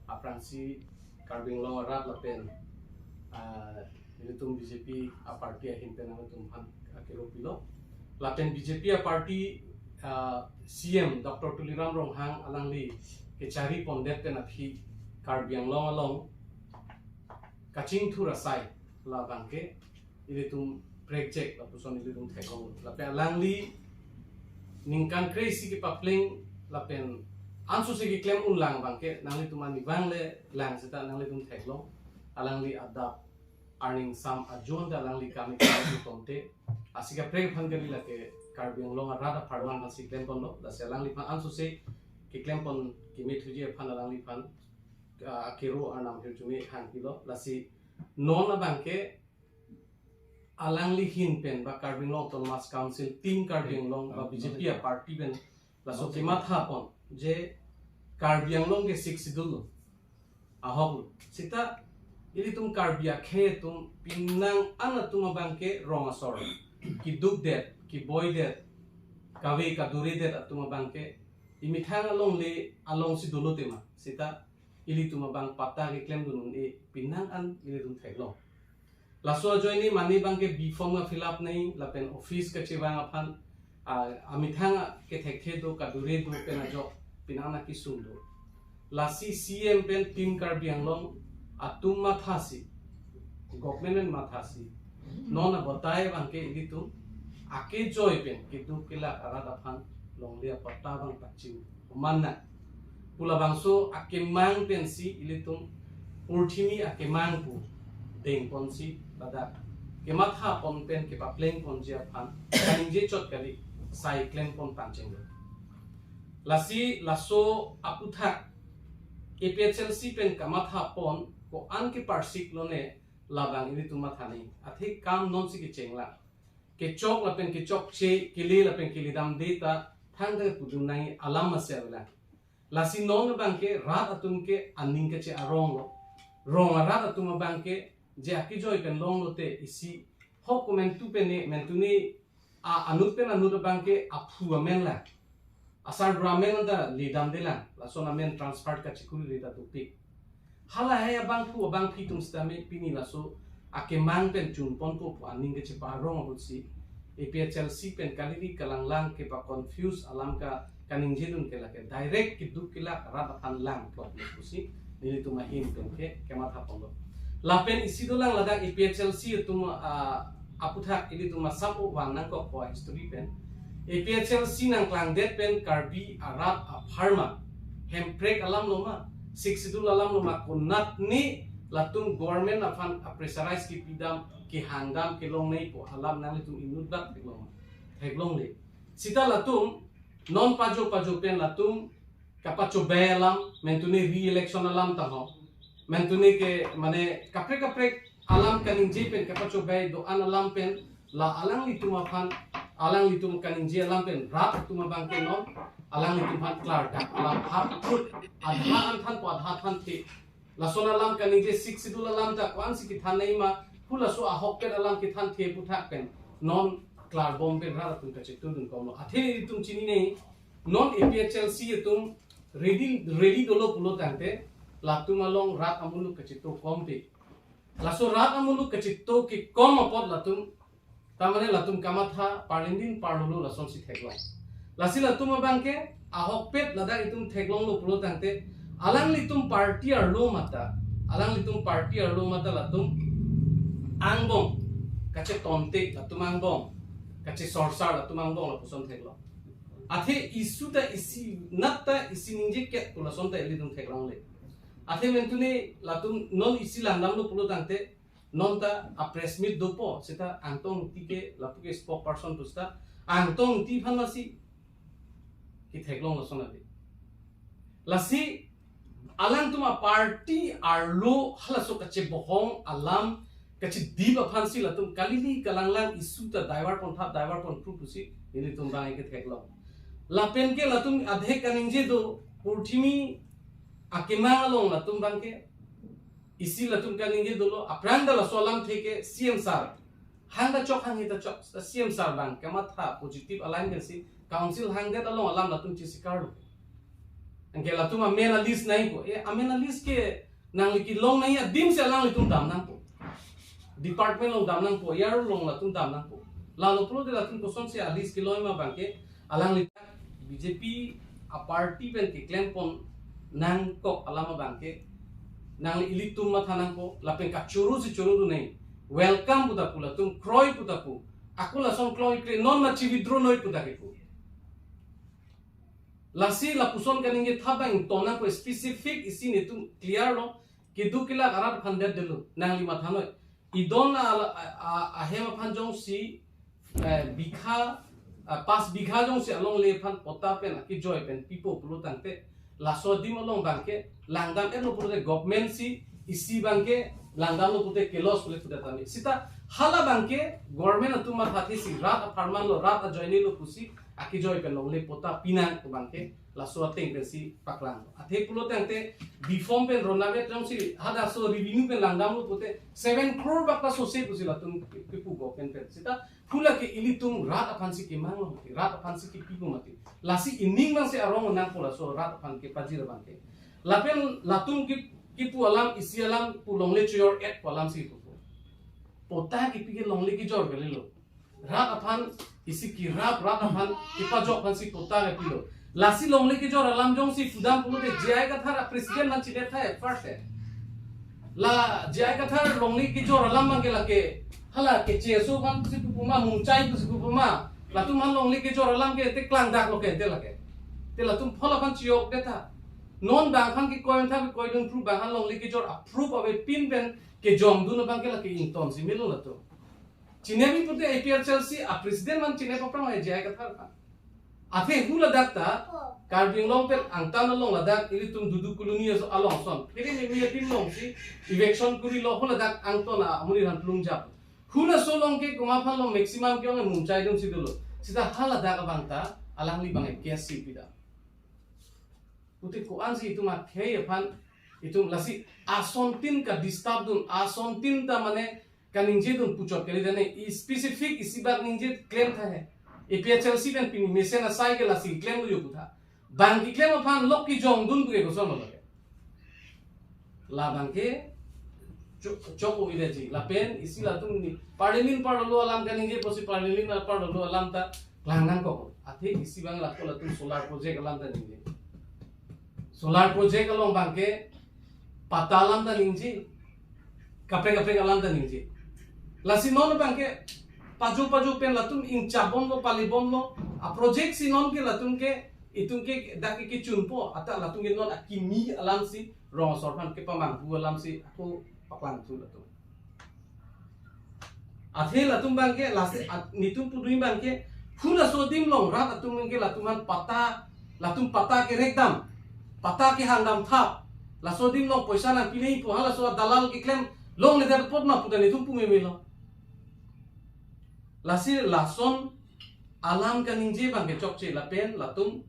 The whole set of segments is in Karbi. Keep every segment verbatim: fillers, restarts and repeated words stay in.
Aphrangsi Karbi Anglong arat lapen, ah, ilitum B J P a-party ahin pen nanglitum aphan akero pilo. Lapen B J P a-party, ah, C M Doctor Tuliram Ronghang alangli kechari pondet pen aphi Karbi Anglong along kachingthur asai labangke ilitum prekjek lapuson ilitum theklong. Lapen alangli ningkan kre-isi kepapleng lapen ansose keklem unlang abangke nanglitum ani vang le lang seta nanglitum theklong. Alangli adap arning sam ajon ta alangli kami kami tonte. Asi kaprek aphan kali lake Karbi Anglong arat apharman aphansi klem ponlo. Lasi alangliphan ansose keklem pon kemethuji aphan alangliphan, ah, akero arnam hirjume hangpilo. Lasi non abangke alangli ahin pen ba Karbi Anglong Autonomous Council, Team Karbi Anglong ba B J P a-party pen laso kematha pon je Karbi Anglong ke Sixth Schedule lo, ahok lo. Seta ilitum Karbi akhei atum penang an atum abangke rong asor, kedukdet, keboidet, kave kaduredet atum abangke emethang alongle alongsi dolo tema. Seta ilitum abang patta keklemdun un-e penang an ilitum theklong. Laso ajoine mane abangke B form ka-fill up nangji lapen office kachevang aphan, ah, amethang kethekthe do, kadure do pen ajok penang an akesung do. Lasi C M pen Team Karbi Anglong atum mathasi, government pen mathasi, non abatai abangke ilitum akejoi pen keduk kelak arat aphan longle apatta abang pachini. Mana pu labangso akemang pensi ilitum purthimi akemang pu dengponsi ladak kematha pon pen kepapleng ponji aphan kaningje chot kali, sai klem pon pangcheng lo. Lasi laso aputhak A P H L C pen kamatha pon ko-an keparsik lone labang ilitum matha nangji. Athe kam nonsi kecheng lang. Kechok lapen kechokche, kele lapen kele damde ta thangta pudun nangji alam masi avelang. Lasi non abangke rat atum ke aning kache-arong lo. Rong arat atum abangke je akejoi pen longlo te isi hok komentu pen ne, mentune a anut pen anut abangke aphu amen lang, asarbura amen ta le damde lang, lason amen transfer kachikuri re ta dopik. Halahei abangphu abangphi atum sitame pini laso akemang pen chun ponpo pu aning kachepa-arong ahutsi A P H L C pen kalili kalanglang kepa-confuse alam ka kaningjedun ke lake direct keduk kelak rat aphan lang plot lo pusi nelitum ahin pen ke kematha ponlo. Lapen isi dolang ladak A P H L C atum, ah, aputhak ilitum asap o vang nangkokpo history pen. A P H L C nangklangdet pen Karbi arat apharman Hemprek alam lo ma, Sixth Schedule alam lo ma, konatne latum government aphan a-pressurize kepidam, kehangdam kelong nangji pu alam nanglitum inutbak theklong ma? Theklongle. Seta latum non pajo pajo pen latum kapachobei alam, mentune re-election alam ta ho, mentune ke mane kaprek kaprek alam kaningje pen kapachobei do-an alam pen la alanglitum aphan, alanglitum kaningje alam pen rat atum abangke non alanglitum aphan klardak alam hap kut adha anthan po adha thanthe. Lason alam kaningje Sixth Schedule alam ta ko-ansi kethan nangji ma, halaso ahokpet alam kethanthe aputhak pen non klarbom pen rat atum kachetudun komlo. Athe itum chini nangji, non A P H L C atum ready, ready dolo pulo tangte latum along rat amuluk kacheto kompe. Laso rat amuluk kacheto kekom apot latum, tamane latum kamatha parlin din parlolo lasonsi theklong. Lasi latum abangke ahokpet ladak itum theklonglo pulo tangte alanglitum party arlo mata, alanglitum party arlo mata latum angbong kachetonte, latum angbong kachesorsar, latum angbong lapuson theklong. Athe issue ta isi nat ta isi ningje ket pu lason ta ilitum theklongle. Athe mentune latum non isi langdamlo pulo tangte non ta a-press meet dopo, seta Angtong Engti ke lapu ke spokesperson pu seta Angtong Engti aphan masi ketheklong lason ave. Lasi alangtum a-party arlo halaso kachebohong alam kachedip aphansi latum kalili kalanglang issue ta divert ponthap, divert ponphru pusi nelitum bang ketheklong. Lapen ke latum adhek kaningje do, purthimi akemang along latum bangke isi latum kaningje dolo, aphrang ta laso alamthe C M sir hang ta chok, hanghe ta chok, C M sir bang kamatha positive align pensi council hangdet along alam latum chesikarlo. Anke latum amen a-list nangpo. E, amen a-list ke nangli kelong nangji adim si alanglitum dam nangpo. Department along dam nangpo, A R O along latum dam nangpo. Lalo pulote latum kosonsi a-list kelong ma abangke, alangli B J P a-party pen keklem pon nangkok alam abangke, nangli ilitum matha nangpo, lapen kachoro si chorodun nangji. Welcome puta pu, latum kroi puta pu. Ako lason kroikre, non ma chi-withdraw noi puta ke pu. Lasi lapuson kaningje thap abang ington nangpo, specific isi netum clear lo, keduk kelak arat aphan det detlo, nangli matha noi. Idon a, a, a, ahem aphan jongsi, eh, bigha, eh, pas bigha jongsi alongle aphan patta pen akejoi pen pipo pulo tangte, laso adim along abangke langdam-etlo pulote government si isi abangke langdamlo pulote ke-loss pulote pudet tame. Sita hala abangke government atum mathathe si rat apharman lo, rat ajoine lo pusi akejoi pen longle patta pinang abangke laso ateng pensi paklang. Athe pulo tangte deform pen ronave jongsi halaso revenue pen langdamlo pulote seven crore bak ta sose pusi latum kepu government pen. Sita hala ke ilitum rat aphansi kemanglo mati, rat aphansi kepipo mati. Lasi ining nangsi arong nangpo laso rat aphan kepajir abangke. Lapen latum ke, kepu alam, isi alam pu longle choyor-et pu alamsi pupo. Patta kepi ke longle kejor kalilo. Rat aphan isi kerap, rat aphan kepajok aphansi patta kepilo. Lasi longle kejor alam jongsi pudam pulote J I Kathar a-president aphan chidet tha first eh. La J I Kathar longle kejor alam abangke lake, hala keche aso aphansi pupo ma, mungchai pusi pupo ma. Latum aphan longle kejor alam ke te klangdaklo ke te lake. Te latum phola aphan chiyokdet tha. Non bang aphan kekoi tha, kekoidun proof, bang aphan longle kejor a-proof avepin pen kejongdun abangke lake ingtonsi melo latum. Chinine pulote A P H L C a-president aphan chinine paphrang J I Kathar aphan. Athe haladak ta Karbi Anglong pen angtan along ladak ilitum Dudu Colony aso along ason. Phere mimi adim alongsi eviction kurilo, haladak angtan amonit aphan plungjap. Halaso along ke komat aphan lo, maximum ke ong mungchai atumsi dolo. Sita haladak abang ta alangli abang case si pidam. Pulote ko-ansi itum akhei aphan itum lasi asontin ka-disturb dun, asontin ta mane kaningjedun puchot kali tane, i specific isi bak ningje klem tha he. A P H L C pen pini mesen asai ke lasi klemlo jo pu tha. Bang keklem aphan lok kejongdun pu ke kosonlo lake. Labangke chok, chok-o-idaji. Lapen isi latum ni parliament apar dolo alam kaningje pusi parliament apar dolo alam ta klang nangkok. Athe isi abang lapu latum solar project alam ta ningje. Solar project along abangke patta alam ta ningje. Kaprek kaprek alam ta ningje. Lasi non abangke paju paju pen latum ingchap bomlo, pali bomlo. A-project si non ke latum ke, itum ke dak ke kechunpo, ata latum ke non akimi alamsi rong asor aphan kepamanghu alamsi ako paklangthu latum. Athe latum abangke lasi at-, netum pudun abangke halaso adim along rat atum abangke latum aphan patta, latum patta kerekdam, patta kehangdam thap. Laso adim along poisa nangpi nangpo, halaso dalal keklem longledet apot ma pu ta netum pu memelo. Lasi lason alam kaningje abangke chokche, lapen latum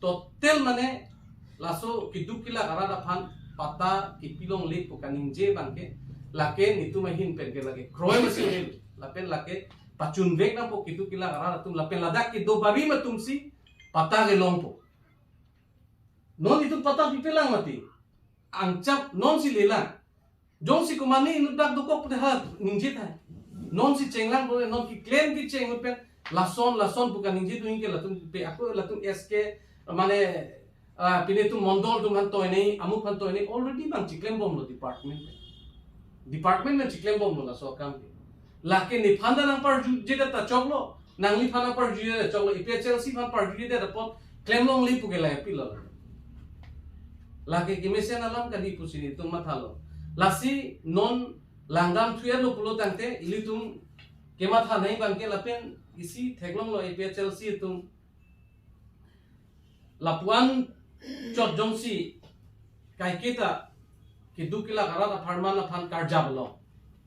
total mane laso keduk kelak arat aphan patta kepi longle pu kaningje abangke lake netum ahin pen ke lake kroi masi nel, lapen lake pachunvek nangpo keduk kelak arat atum, lapen ladak kedo barim atumsi patta kelongpo. Non itum patta pipelang mati. Angchap nonsi lelang. Jongsi komatne inut dak dokok pute ha ningje tha. Nonsi chenglang pute, non keklem kecheng pen lason lason pu kaningje dun ke latum pe ako latum S K mane, ah, pine atum mondol atum aphan toine, amuk aphan toine already bang chiklem bomlo department. Department pen chiklem bomlo laso akam ke. Lake nephan ta nangparjujedet ta choklo, nangliphan nangparjujedet choklo, A P H L C aphan parjujedet apot klem longle pu ke la pilo. Lake kemesen alam kali pusi netum mathalo. Lasi non langdam thuerlo pulo tangte ilitum kematha nangji abangke lapen isi theklonglo A P H L C atum. Lapu-an chot jongsi kaiketa keduk kelak arat apharman aphan karjap lo.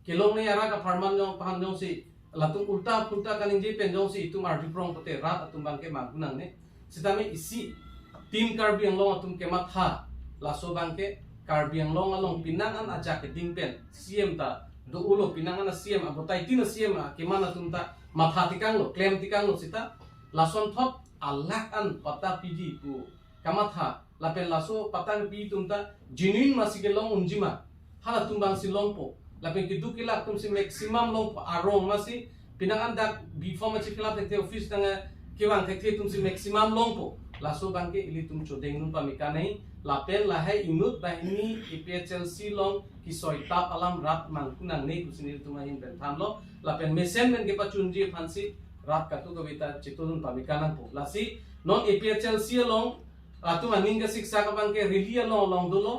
Kelongle arat apharman jong aphan jongsi latum ulta phulta kaningje pen jongsi itum arjuprong pute rat atum abangke manghu nangne. Sitame isi Team Karbi Anglong atum kematha laso abangke Karbi Anglong along pinang an ajak keding pen C M ta do-olo, pinang an C M abotai tin C M akeman atum ta matha tekanglo, klem tekanglo sita lasonthot alak an patta piji pu kamatha Lapen laso patta kepi atum ta genuine masi kelong unji ma, halatum abangsi longpo. Lapen keduk kelak atumsi maximum longpo, arong masi pinang an dak B form achi fill up thekthe, office tang kevang thekthe atumsi maximum longpo. Laso abangke ilitum chodengdun pame kanai. Lapen lahai inut banghini A P H L C along kesoitap alam rat mangkun nangne pusi nelitum ahin pen thanlo. Lapen mesen pen kepachunji aphansi rat kadokave ta chetongdun pame kanangpo. Lasi non A P H L C along latum aning kasiksak abangke rally along along dolo.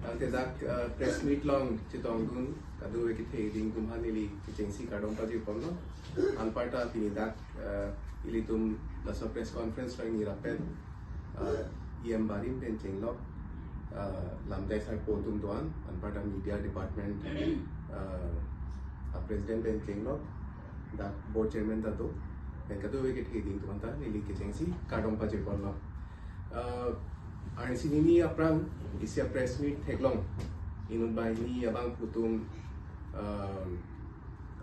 Anke dak, eh, press meet along chetongdun kadokave kethe ding atum aphan neli kechengsi kardom pajirponlo. Anparta pini dak, eh, ilitum laso press conference along nirapet, eh, E M barim pen chenglok, eh, lamdai sarpo atum do-an, anparta media department, eh, a president pen chenglok, dak board chairman ta do, pen kadokave kethe ding atum aphanta neli kechengsi kardom pajirponlo. Eh, arnisi nini aphrang isi a press meet theklong. Inut banghini abangphu atum, eh,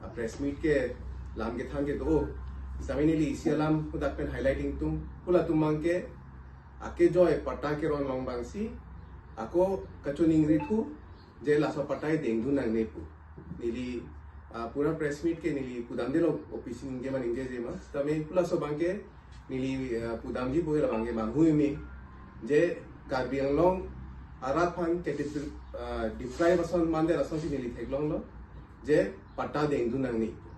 a press meet ke lam kethan kedo. Sitame neli isi alam hadak pen highlighting tum. Halatum abangke akejoi patta keron along abangsi ako kachoningri thu je laso patta dengdun nangne pu. Neli, ah, pura press meet ke neli pudamdelo, office ningje ma ningjeje ma. Sitame halaso abangke neli, ah, pudamji pu ke labangke manghu meme. Je Karbi Anglong arat aphan ke dep-, ah, deprive ason mande asonsi neli theklonglo. Je patta dengdun nangne pu.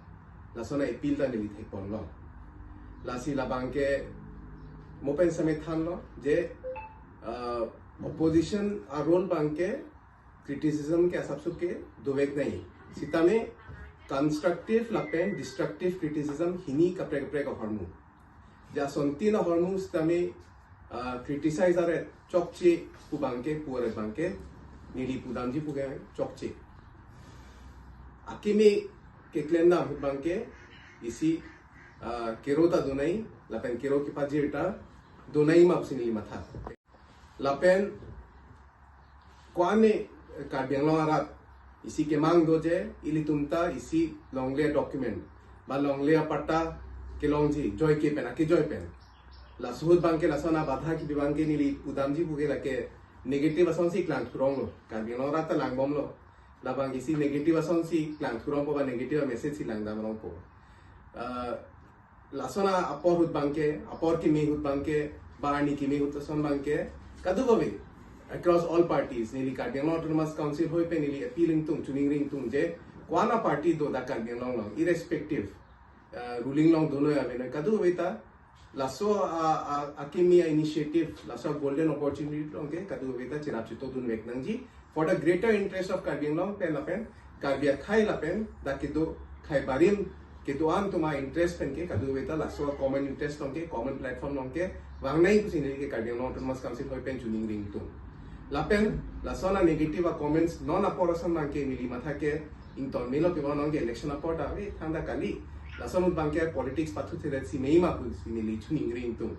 Lason a-appeal ta neli thekponlo. Lasi labangke mo pen sitame thanlo je, ah, opposition a-role abangke criticism ke asapso ke dovek nangji. Sitame constructive lapen destructive criticism hini kaprek kaprek ahormu. Je asontin ahormu sitame, ah, criticize aret chokche pu abangke, pu aret abangke neli pudamji pu ke chokche. Akimi keklem dam ahut abangke isi, ah, kero ta donai, lapen kero kepajir ta donai ma pusi neli matha. Lapen ko-an ne Karbi Anglong arat isi kemang do je ilitum ta isi longle document ba longle patta kelongji joike pen, akejoi pen. Laso ahut abangke lason abadha kebi abangke neli pudamji pu ke lake negative asonsi klangthuronglo. Karbi Anglong arat ta langbomlo. Labang isi negative asonsi klangthurongpo ba negative message si langdamrongpo. Ah, lason apor ahut abangke, apor kimi ahut abangke, ba arni kimi ahut ason abangke, kadokave across all parties, neli Karbi Anglong Autonomous Council hoi pen neli appeal ingtung, choningri ingtung je ko-an a party do dak Karbi Anglong along, irrespective, ah, ruling along donoi avenoi, kadokave ta laso a, a, akimi a-initiative, laso golden opportunity along ke kadokave ta cherap chetongdun vek nangji for the greater interest of Karbi Anglong pen lapen Karbi akhei lapen dak kedo khei barim kedo-an atum a-interest pen ke kadokave ta laso common interest along ke, common platform along ke vangnai pusi neli ke Karbi Anglong Autonomous Council hoi pen choningri ingtung. Lapen lason a-negative a-comments non apor ason abangke neli matha ke ington melo, pibang along ke election apor ta ave thangta kali. Lason ahut abangke politics pathuthedet si mei ma pusi neli choningri ingtung.